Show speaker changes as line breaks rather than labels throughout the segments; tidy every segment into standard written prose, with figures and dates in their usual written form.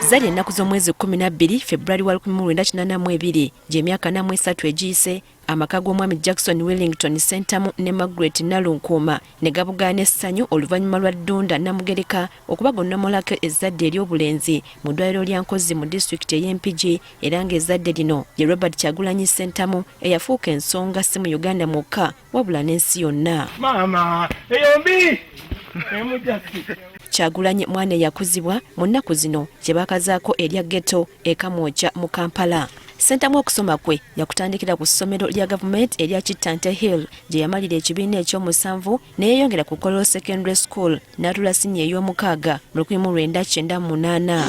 Zali ennaku z'omwezi 12 February wa 1982, gy'emyaka 43 egiyise, amaka g'omwami Jackson Willington Ssentamu ne Margaret Nalunkuuma ne gabugaana essanyu oluvannyuma lwa Ddunda Namugereka okubagonnomolako ezzadde ery'obulenzi mu ddwaliro lya Nkozi mu disitulikiti ey'e Mpigi, era ng'ezzadde lino ye Robert Kyagulanyi Ssentamu eyafuuka ensonga si mu Uganda mwokka wabula n'ensi yonna.
Maama eyo mbi emujasi.
Kyagulanyi mwana eyakuzibwa mu nnaku zino kye bakazaako erya ghetto e Kamwokya mu Kampala. Ssentamu okusoma kwe yakutandikira ku ssomero lya gavumenti erya Kittante Hill gye yamalira ekibiina eky'omusanvu ne yeeyongera ku Kololo Secondary School n'atula siniya ey'omukaaga mu 1998.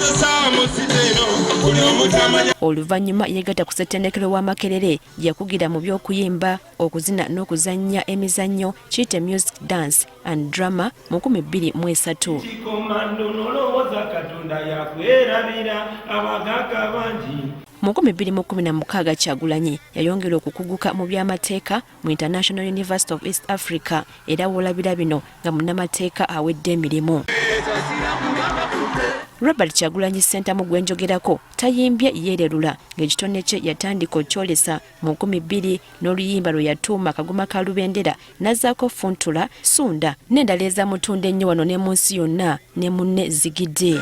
Oluvannyuma yeegatta ku ssettendekero wa Makerere gye yakugira mu by'okuyimba, okuzina n'okuzannya emizannyo kiyite music, dance and drama mu 2003.
Kikomando nolowooza Katonda yakwerabira abagaga bangi.
Mu 2016 Kyagulanyi yayongera okukuguka mu by'amateeka mu International University of East Africa era w'olabira bino nga munnamateeka awedde emirimu. Robert Kyagulanyi Ssentamu gwe njogerako tayimbye yeererula ng'ekitone kye yatandika okyolesa mu 2000 n'oluyimba lwe yatuuma Kagoma ka Lubendera n'azzaako Funtula, Sunda n'endala ezamutunda ennyo wano ne mu nsi yonna ne munne Zigidi.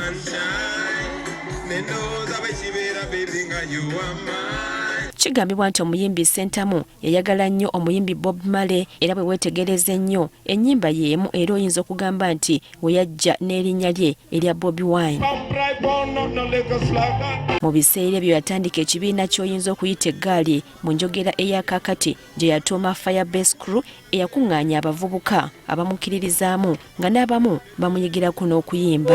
Kigambibwa nti omuyimbi Ssentamu yayagala nnyo omuyimbi Bob Marley era bwe weetegereza ennyo ennyimba y'emu era oyinza okugamba nti we yajja n'erinnya lye erya Bobi Wine. Mu biseera ebyo yatandika ekibiina ky'oyinza okuyita eggaali mu njogera eya kaakati gye yatuuma Fire Base Crew eyakuŋŋaanya abavubuka abamukkiririzaamu nga n'abamu bamuyigirako n'okuyimba.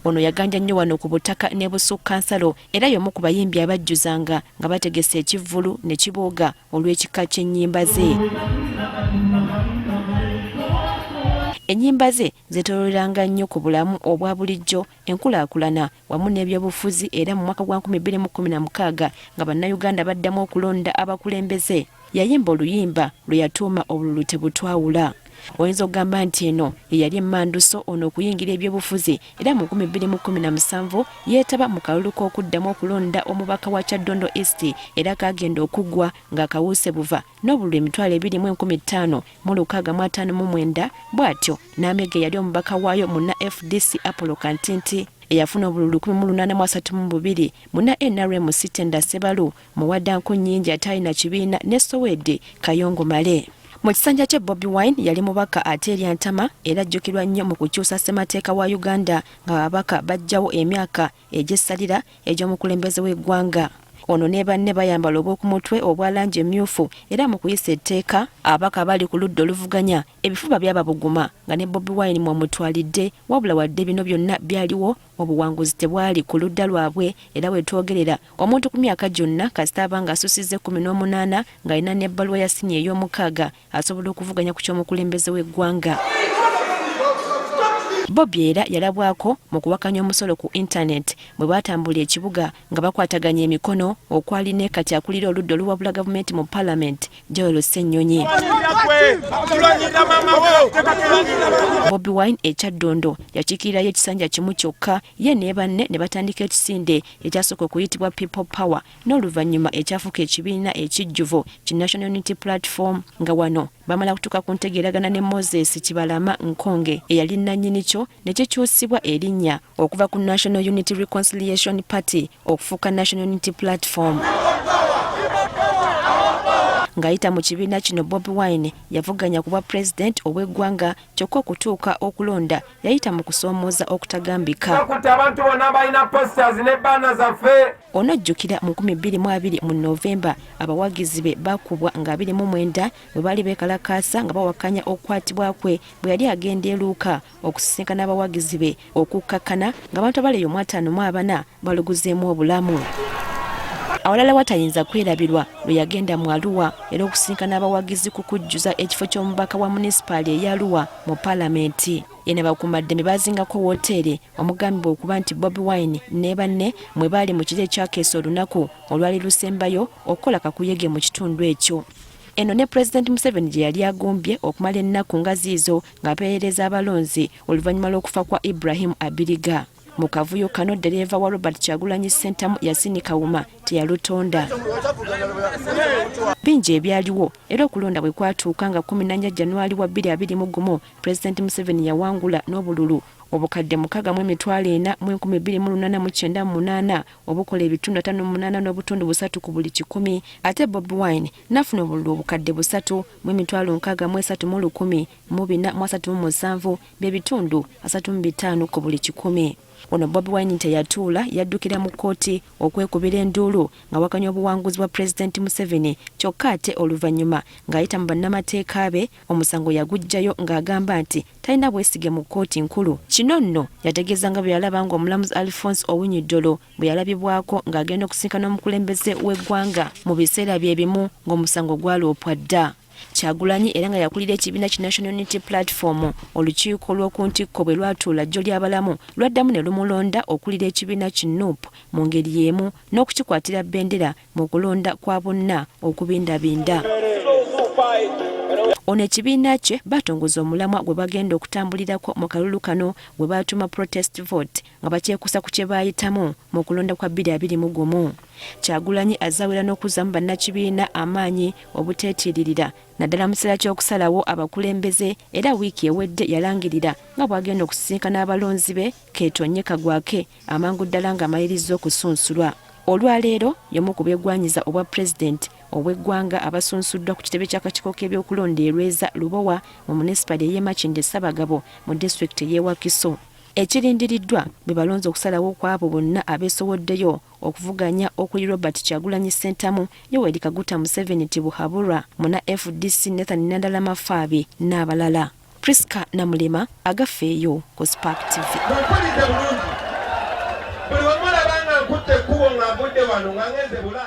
Ono yaganja nnyo wano ku butaka ne busukka nsalo era y'omu ku bayimbi abajjuzanga nga bategese ekivvulu ne kibooga olw'ekika ky'ennyimba ze. Ennyimba ze zeetoolooleranga nnyo ku bulamu obwa bulijjo, enkulaakulana wamu n'ebyobufuzi era mu mwaka gwa 2016 nga Bannayuganda baddamu okulonda abakulembeze, yayimba oluyimba lwe yatuuma Obululu Tebutwawula. Oyinza okugamba nti eno ye yali emmanduso ono okuyingira ebyobufuzi era mu 2017 yeetaba mu kalulu k'okuddamu okulonda omubaka wa Kyaddondo East era kaagenda okuggwa ng'akawuuse buva n'obululu 25,559 bw'atyo n'amegga eyali omubaka waayo munna fdc Apollo Kantinti eyafuna obululu 1832, munna nrm Sitenda Ssebalu Muwada Nkunnyingi ataalina kibiina ne Sowedi Kayongo Male. Mu kisanja kye Bobi Wine yali mubaka ate erya ntama era ajjukirwa nnyo mu kukyusa ssemateeka wa Uganda nga ababaka baggyawo emyaka egy'essalira egy'omukulembeze w'eggwanga. Ono ne banne bayambala obw'okumutwe obwa langi emmyufu era mu kuyisa etteeka, ababaka abali ku ludda oluvuganya ebifuba byababuguma nga ne Bobi Wine mw'omutwalidde wabula wadde bino byonna byaliwo, obuwanguzi tebwali ku ludda lwabwe era we twogerera omuntu ku myaka gyonna kasita aba ng'asusizza 18 ng'alina n'ebbaluwa ya siniya ey'omukaaga asobola okuvuganya ku ky'omukulembeze w'eggwanga. Bobi era yalabwako mu kuwakanya omusolo ku internet bwe baatambula ekibuga nga bakwataganye emikono okwali ne kati akulira oludda oluwabula gavumenti mu palamenti Joel Ssenyonyi. Bobi Wine e Kyaddondo yakiikirirayo ekisanja kimu kyokka ye ne banne ne batandika ekisinde ekyasooka okuyitibwa People Power n'oluvannyuma ekyafuuka ekibiina ekijjuvu ki National Unity Platform nga wano bamala kutuuka ku ntegeeragana ne Moses Kibalama Nkonge eyali nnannyini kyo ne kikyusibwa erinnya okuva ku National Unity Reconciliation Party okufuuka National Unity Platform. Ng'ayita mu kibiina kino Bobi Wine yavuganya ku bwa pulezidenti obw'eggwanga kyokka okutuuka okulonda yayita mu kusoomooza okutagambika.
Bakutte abantu bonna abalina posters ne banner zaffe.
Onojjukira mu 2020 mu November abawagizi be baakubwa nga 29 bwe baali beekalakaasa nga bawakanya okukwatibwa kwe bwe yali agenda e Luuka okusisinkana abawagizi be okukkakkana ng'abantu abali eyo mu 54 baluguzeemu obulamu. Awalala watayinza kwerabirwa lwe yagenda mu Arua era okusisinkana abawagizi ku kujjuza ekifo ky'omubaka wa munisipaali ey'e Arua mu palamenti. Ye ne bakuumaddembe baazingako wooteeri omugambibwa okuba nti Bobi Wine ne banne mwe baali mu kiro ekyakeesa olunaku olwali lusembayo okukola kakuyege mu kitundu ekyo. Eno ne Pulezidenti Museveni gye yali agumbye okumala ennaku nga ziizo ng'apeerereza abalonzi oluvannyuma lw'okufa kwa Ibrahim Abiriga. Mu kavuyo kano ddereeva wa Robert Kyagulanyi Ssentamu Yasini Kawuma teyalutonda. Bingi ebyaliwo era okulonda bwe kwatuuka nga 14 January wa 2021 Pulezidenti Museveni yawangula n'obululu obukadde 604,298 obukola ebitundu 58.3 ku buli kikumi ate Bobi Wine n'afuna obululu obukadde 3,063,437 bye bitundu 35 ku buli kikumi. Ono Bobi Wine teyatuula yaddukira mu kkooti okwekubira enduulu ng'awakanya obuwanguzi bwa Pulezidenti Museveni kyokka ate oluvannyuma ng'ayita mu bannamateeka be omusango yaguggyayo ng'agamba nti talina bwesige mu kkooti nkulu. Kino nno yategeeza nga bwe yalaba ng'omulamuzi Alfonse Owiny Dollo bwe yalabibwako ng'agenda okusisinkana omukulembeze w'eggwanga mu biseera bye bimu ng'omusango gwaloopwa dda. Kyagulanyi era nga yakulira ekibiina ki National Unity Platform, olukiiko lw'oku ntikko bwe lwatuula Jjolyabalamu lwaddamu ne lumulonda okulira ekibiina ki nup mu ngeri y'emu n'okukikwatira bendera mu kulonda kwa bonna okubindabinda. Ono ekibiina kye batongoza omulamwa gwe bagenda okutambulirako mu kalulu kano gwe baatuuma Protest Vote nga bakyekuusa ku kye baayitamu mu kulonda kwa 2021. Kyagulanyi azze awera n'okuzzaamu bannakibiina amaanyi obuteetiiririra naddala mu kiseera ky'okusalawo abakulembeze era wiiki ewedde yalangirira nga bw'agenda okusisinkana abalonzi be keetonnye kagwake amangu ddala ng'amalirizza okusunsulwa. Olwaleero y'omu ku beegwanyiza obwa pulezidenti obw'eggwanga abasunsuddwa ku kitebe ky'akakiiko k'ebyokulonda e Lweza Lubowa mu munisipaali ey'e Makindye Ssabagabo mu disitulikiti ey'e Wakiso. Ekirindiriddwa be balonzi okusalawo kw'abo bonna abeesowoddeyo okuvuganya okuli Robert Kyagulanyi Ssentamu, Yoweri Kaguta Museveni Tibuhaburwa, munna fdc Nathan Nandala Mafaabi n'abalala. Prisca Namulema, Agafeeyo ku Spark TV.
Mumpulirize bulungi. Buli we mulaba nga nkutte ekkubo nga nvudde wano nga ngenze Bulaaya.